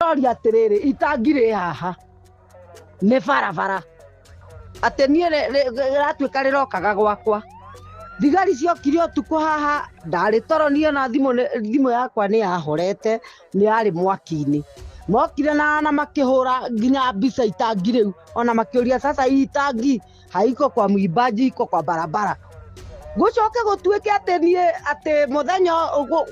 Ndĩroria atĩrĩrĩ, itangi rĩ haha nĩ barabara, atĩ niĩ rĩratuĩka rĩrokaga gwakwa. Thigari ciokire ũtukũ haha, ndarĩ toro niĩ, na thimũ yakwa nĩ yahorete, nĩ yarĩ mwaki-inĩ. Mokire na makĩhũra nginya mbica itangi rĩu, ona makĩũria, "Sasa hii itangi haiko kwa mwimbaji, iko kwa barabara?" Gũcoke gũtuĩke atĩ niĩ, atĩ mũthenya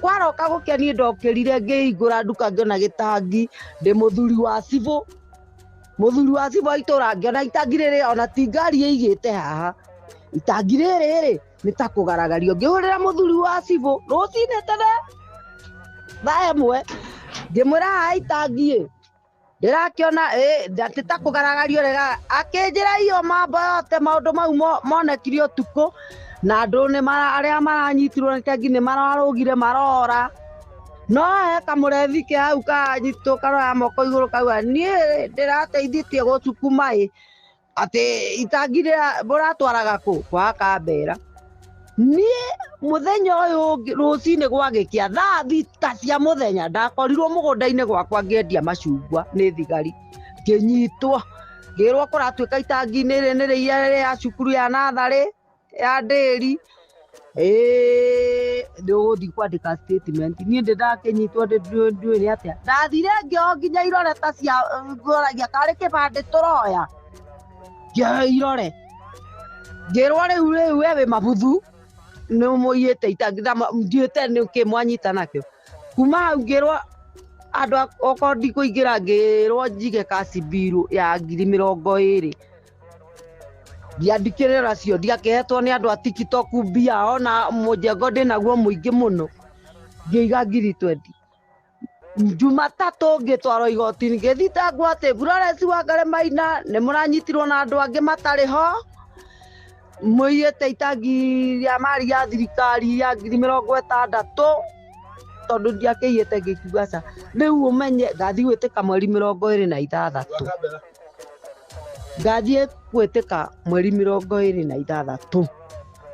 kwaroka gũkĩa, niĩ ndokĩrire ngĩhingũra nduka, ngĩona gĩtangi. Ndĩ mũthuri wa cibũ, mũthuri wa cibũ wa itũra, ngĩona itangi rĩrĩ, ona ti ngari ĩigĩte haha, itangi rĩrĩ rĩ nĩ ta kũgaragario. Ngĩhũrĩra mũthuri wa cibũ rũcinĩ tene thaa 1, ngĩmwĩra, "Haha itangi ĩ ndĩrakĩona ĩ atĩ ta kũgaragario rĩga." Akĩnjĩra iyo mambo yote, maũndũ mau monekire ũtukũ, na andũ nĩ arĩa maranyitirwo nĩ tangi nĩ mararũgire marora, no he kamũrebi ke hau karanyitwo karoya moko igũrũ, kauga, "Niĩ ndĩrateithĩtie gũcukuma ĩ atĩ itangi rĩra mũratwaraga kũ kwa kambera." Niĩ mũthenya ũyũ ũngĩ rũcinĩ gwagĩkĩa thaa 6 cia mũthenya, ndakorirwo mũgũnda-inĩ gwakwa ngĩendia macungwa nĩ thigari, ngĩnyitwo, ngĩrwo kũratuĩka itangi-inĩ rĩ nĩ rĩiya rĩa cukuru ya natharĩ ya ndĩri, ĩĩ nĩ ũgũthiĩ kwandĩka statement. Niĩ ndĩ ndakĩnyitwo, ndiũĩ nĩ atĩa ndathire, ngĩohwo nginya irore ta cia ngoragia karĩ kĩbandĩ tũroya. Ngĩohwo irore, ngĩrwo, "Rĩu we wĩ mabuthu, nĩ mũiyĩte itangi." Ndiũĩte nĩ kĩ mwanyita nakĩo. Kuma hau ngĩrwo andũ okorwo ndikũingĩra, ngĩrwo njige cash bill ya 20,000. Ndiandikĩrĩra cio, ndiakĩhetwo nĩ andũ a TikTok mbia, ona mũjengo ndĩnaguo mũingĩ mũno. Ngĩiga 20,000. Jumatatũ ngĩtwarwo igoti-inĩ, ngĩthitangwo atĩ Florence Wangari Maina nĩ mũranyitirwo na andũ angĩ matarĩ ho, mũiyĩte itangi rĩa mari ya thirikari ya 60,000. Tondũ ndiakĩiyĩte, ngĩkiuga aca. Rĩu ũmenye ngathiĩ gwĩtĩka mweri 26, ngathiĩ gwĩtĩka mweri 26.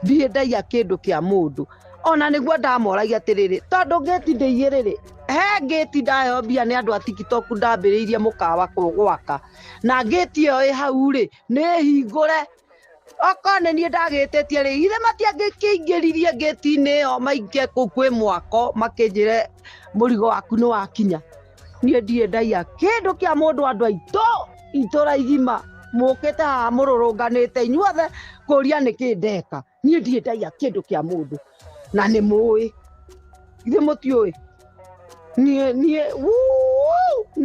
Ndirĩ ndaiya kĩndũ kĩa mũndũ. Ona nĩguo ndamoragia atĩrĩrĩ, tondũ ngĩti ndĩiyĩrĩrĩ, he ngĩti ndaheo mbia nĩ andũ a TikTok, ndambĩrĩirie mũkawa gwaka, na ngĩti ĩyo ĩ hau rĩ, nĩ hingũre. Okorwo nĩ niĩ ndagĩtĩtie rĩ, ithe matiangĩkĩingĩririe ngĩti-inĩ ĩyo, mainge kũu kwĩ mwako, makĩnjĩre mũrigo waku nĩ wakinya. Niĩ ndirĩ ndaiya kĩndũ kĩa mũndũ. Andũ aitũ, itũra igima mũkĩte haha mũrũrũnganĩte inyuothe kũria nĩkĩ ndeka. Niĩ ndirĩ ndaiya kĩndũ kĩa mũndũ, na nĩ mũĩ, ithuĩ mũtiũĩ niĩ.